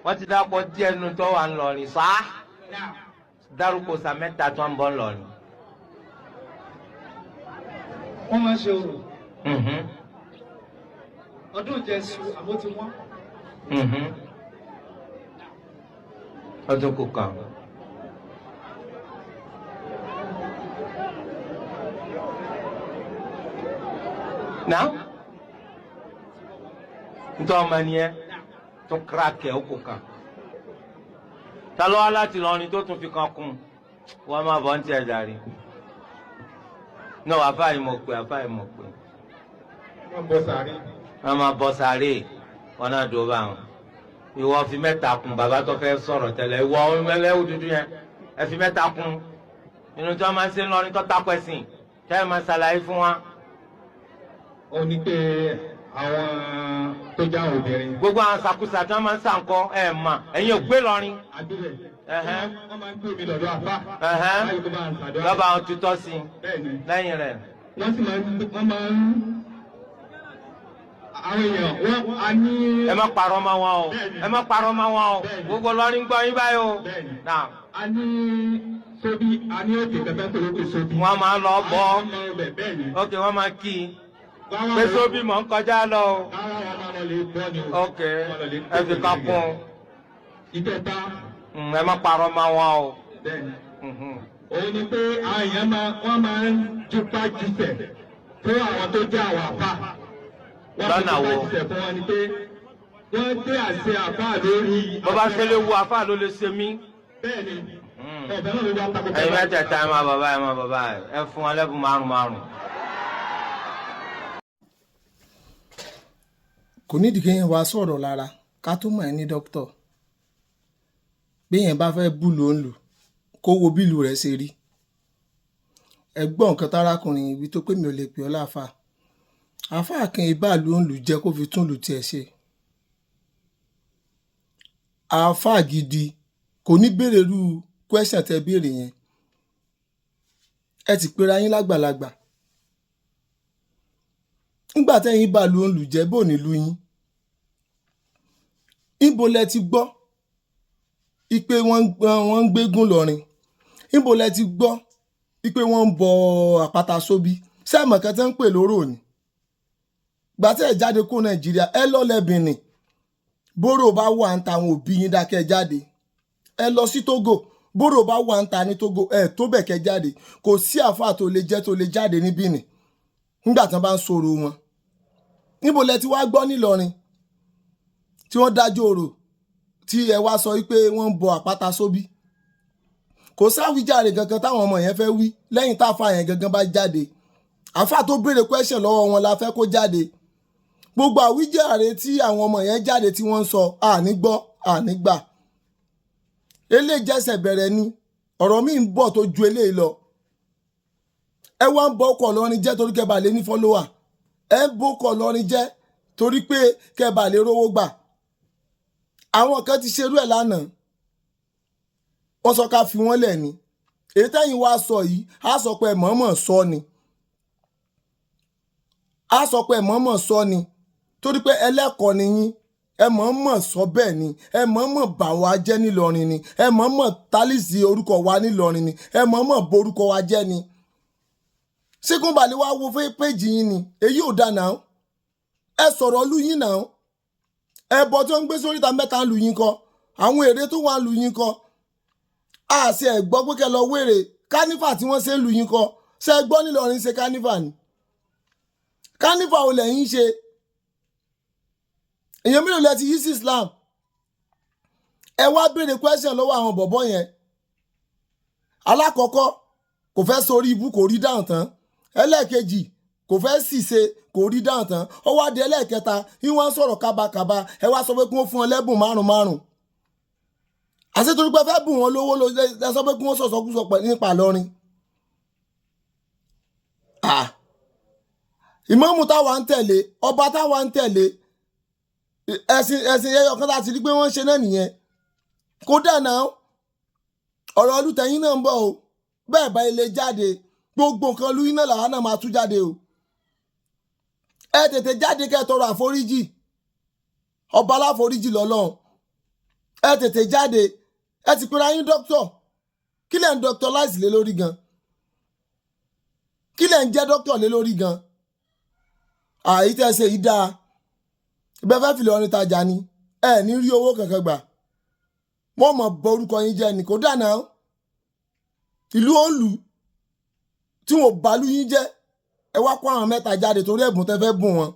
Wọ́n ti dákọ̀ díẹ̀ nu tó wà ńlọrin sá. Dárúkọ òòṣà mẹ́ta tó ń bọ̀ ńlọrin. Wọ́n máa ń ṣe orò. Ọdún Ìjẹṣu àmọ́ ti wọ́n. Ọdún kò kàn. Náà ntọ́ ọmọ ni ẹ tún kíráàkì ẹ ó kò kàn. Ta ló wá láti lọrin tó tún fi kan kún? Wọ́n máa bọ̀ ń tiẹ̀ jàre. Náà àfáà yìí mọ̀ pé àfáà yìí mọ̀ pé. Wọ́n bọ sàárè. Wọ́n máa bọ sàárè, wọn náà dùn bá wọn. Ìwọ fi mẹ́ta kún bàbá tó fẹ́ sọ̀rọ̀ tẹ́lẹ̀. Ìwọ ẹlẹ́wù dúdú yẹn ẹ fi mẹ́ta kún. Inú tí wọ́n máa ń ṣe ńlọrin tó takọ ẹ̀sìn tẹ́ ẹ máa ṣàlàyé fún wa. Ó ní pé àwọn tó já obìnrin. Gbogbo àwọn sàkúsà tí wọ́n máa ń sànkọ́ ẹ̀ mà ẹ̀yin ò gbé lọrin. Àbílẹ̀. Wọ́n máa ń gbé mi lọ́dọ̀ àfá. Báyìí kó máa ń ṣàdúrà. Lọ́ba àwọn tutọ́ sí i. Bẹ́ẹ̀ni. Lẹ́yìn rẹ̀. Wọ́n sì máa ń wọ́n máa ń àwọn èèyàn wọ́n a ní. Ẹ má parọ́ mọ́ wọn o. Ẹ má parọ́ mọ́ wọn o. Gbogbo lọrin gbọ́ yín báyìí o. Bẹ́ẹ̀ni. Náà. A ní sóbí, a ní òkè kẹfẹ́ tó lókè sóbí. Wọ́n máa lọ bọ́. Àwọn ọmọ ọbẹ̀ bẹ́ẹ̀ ni. Ok, wọ́n máa kí i. Pé sóbì mọ̀ ń kọjá lọ o. Rárá, wọn máa lọ lè bọ́ ni o. Ok, ẹ fi kan kún. Ìkẹta. Ẹ má parọ́ mọ́ wọn o. Bẹ́ẹ̀ni. Òun ni pé àwọn èèyàn máa wọ́n máa ń jupá jùsẹ̀ fún àwọn tó jẹ́ àwọn àfà. Lọ́nà wo? Wọ́n fi jupá jùsẹ̀ fún wọn ni pé wọ́n gbé àṣẹ àfà lórí. Bó bá ṣe lè wu àfà ló lè ṣe mí. Bẹ́ẹ̀ni. Ọ̀bẹ náà ló wá tako. Ẹ̀yin mẹ́tẹ̀ẹ̀ta ẹ máa bàbá ẹ máa bàbá ẹ fún wọn lẹ́bùn márùn márùn. Kò nídìí kéèyàn wá sọ̀rọ̀ lára ká tó mọ̀ ẹ́ ní dókítà. Béèyàn bá fẹ́ bú ló ń lù kó wo bílù rẹ̀ ṣe rí. Ẹ gbọ́ nǹkan tárákùnrin ibi tó pé mi ò lè pè ọ́ láàfáà. Àáfàá kan ìbá ló ń lù jẹ́ kó fi tún lù tiẹ̀ ṣe. Àáfàá gidi kò ní béèrè irú question tẹ béèrè yẹn. Ẹ ti pera yín lágbàlagbà. Nígbà tẹ́yìn bá ló ń lù jẹ́ bò nílùú yín. Níbo lẹ ti gbọ́ ipe wọ́n ń gbégún lọ́rin? Níbo lẹ ti gbọ́ ipe wọ́n ń bọ àpáta sóbí? Sẹ́ẹ̀mọ̀ kan tẹ́ ń pè lóró ni? Gbà tẹ́ ẹ̀ jáde kó Nàìjíríà ẹ lọ lẹ́bìnrin. Bóró bá wà ń ta àwọn òbí yín dákẹ́ jáde. Ẹ lọ sí Tógò. Bóró bá wà ń ta ní Tógò ẹ tó bẹ̀ kẹ́ jáde. Kò sí àáfàá tó lè jẹ́ tó lè jáde níbí ni. Nígbà tí wọ́n bá ń sọ̀rọ̀ wọn. Níbo lẹ ti wá gbọ́ nílọrin tí wọ́n dájọ́ orò tí ẹ wá sọ wípé wọ́n ń bọ àpáta sóbí? Kò sáwíjàre kankan táwọn ọmọ yẹn fẹ́ wí lẹ́yìn táfà yẹn gangan bá jáde. Àfà tó béèrè question lọ́wọ́ wọn la fẹ́ kó jáde. Gbogbo àwíjàre tí àwọn ọmọ yẹn jáde tí wọ́n ń sọ àní gbọ́ àní gbà. Eléyìí jẹ́sẹ̀ bẹ̀rẹ̀ ni ọ̀rọ̀ míì ń bọ̀ tó ju eléyìí lọ. Ẹ wá ń bọ́ ọkọ̀ lọ́rin jẹ́ torí kẹ́ bá lè ní follower. Ẹ ń bọ́ ọkọ̀ lọ́rin jẹ́ torí pé kẹ́ bá lè rówó gbà. Àwọn kan ti ṣerú ẹ̀ lánàá. Wọ́n sọ ká fi wọ́n lẹ̀ ni. Èyí tẹ́yìn wá sọ yìí, á sọ pé mọ̀ọ́mọ̀ sọ ni. Á sọ pé mọ̀ọ́mọ̀ sọ ni. Torí pé ẹlẹ́kọ̀ọ́ ni yín. Ẹ mọ̀ọ́mọ̀ sọ bẹ́ẹ̀ ni. Ẹ mọ̀ọ́mọ̀ bà wá jẹ́ nílọrin ni. Ẹ mọ̀ọ́mọ̀ tálísì orúkọ wa nílọrin ni. Ẹ mọ̀ọ́mọ̀ borúkọ wa jẹ́ ni. Síkúnbalẹ̀ wá wo fún péjì yín ni. Èyí ò dáa náà. Ẹ sọ̀rọ̀ lú yín náà. Ẹbọ tí wọ́n ń gbé sóríta mẹ́ta ń lu yín kọ́. Àwọn èrè tó wà ń lu yín kọ́. A ṣe ẹ̀ gbọ́ pé kẹ́ lọ wéèrè kánífà tí wọ́n ṣe ń lu yín kọ́. Ṣé ẹ gbọ́ nílọrin ṣe kánífà ni? Kánífà ò lẹ́yìn ṣe. Èèyàn mélòó lẹ ti yí sí Islam? Ẹ wá béèrè question lọ́wọ́ àwọn bọ̀bọ́ yẹn. Alákọ̀ọ́kọ́ kò fẹ́ sórí ibú kò rí dáhùn tán. Ẹlẹ́ẹ̀kejì kò fẹ́ ṣìṣe kò rí dáhùn tán. Ó wá di ẹlẹ́ẹ̀kẹta yín wá ń sọ̀rọ̀ kábàkàbà. Ẹ wá sọ pé kí wọ́n fún ọ lẹ́bùn márùn márùn. Àṣé torí pé fẹ́ bùn wọn lówó ló lẹ sọ pé kí wọ́n sọ̀sọ́kúsọ pẹ̀ nípa lọ́rin. Ìmáàmù táwa ń tẹ̀lé, ọba táwa ń tẹ̀lé, ẹ̀sìn ẹ̀sìn ẹyọ kan láti rí pé wọ́n ń ṣe náà nìyẹn. Kódà náà ọ̀rọ̀ olùtẹ̀yìn náà ń bọ̀ o. Bẹ́ẹ̀ bá ilé jáde, gbogbo nǹkan lu iná làwa náà máa tú jáde o. Ẹ tètè jáde kẹ́ tọrọ àforíjì. Ọba aláforíjì lọ́lọ́run. Ẹ tètè jáde. Ẹ ti pera yín dókítọ̀. Kí lẹ̀ ń dókítọ̀ láìsí lé lórí gan? Kí lẹ̀ ń jẹ́ dókítọ̀ lé lórí gan? Àyí tẹ́ ṣe yìí dáa. Ibẹ̀ fẹ́ fìlẹ̀ ọrin tajà ni. Ẹ ní rí owó kankan gbà. Wọ́n mọ̀ bọ orúkọ yín jẹ́ ni kò dáná. Ìlú òǹlù tí wọn ò bàlú yín jẹ́, ẹ wá kó àwọn mẹ́ta jáde torí ẹ̀bùn tẹ́ fẹ́ bùn wọn.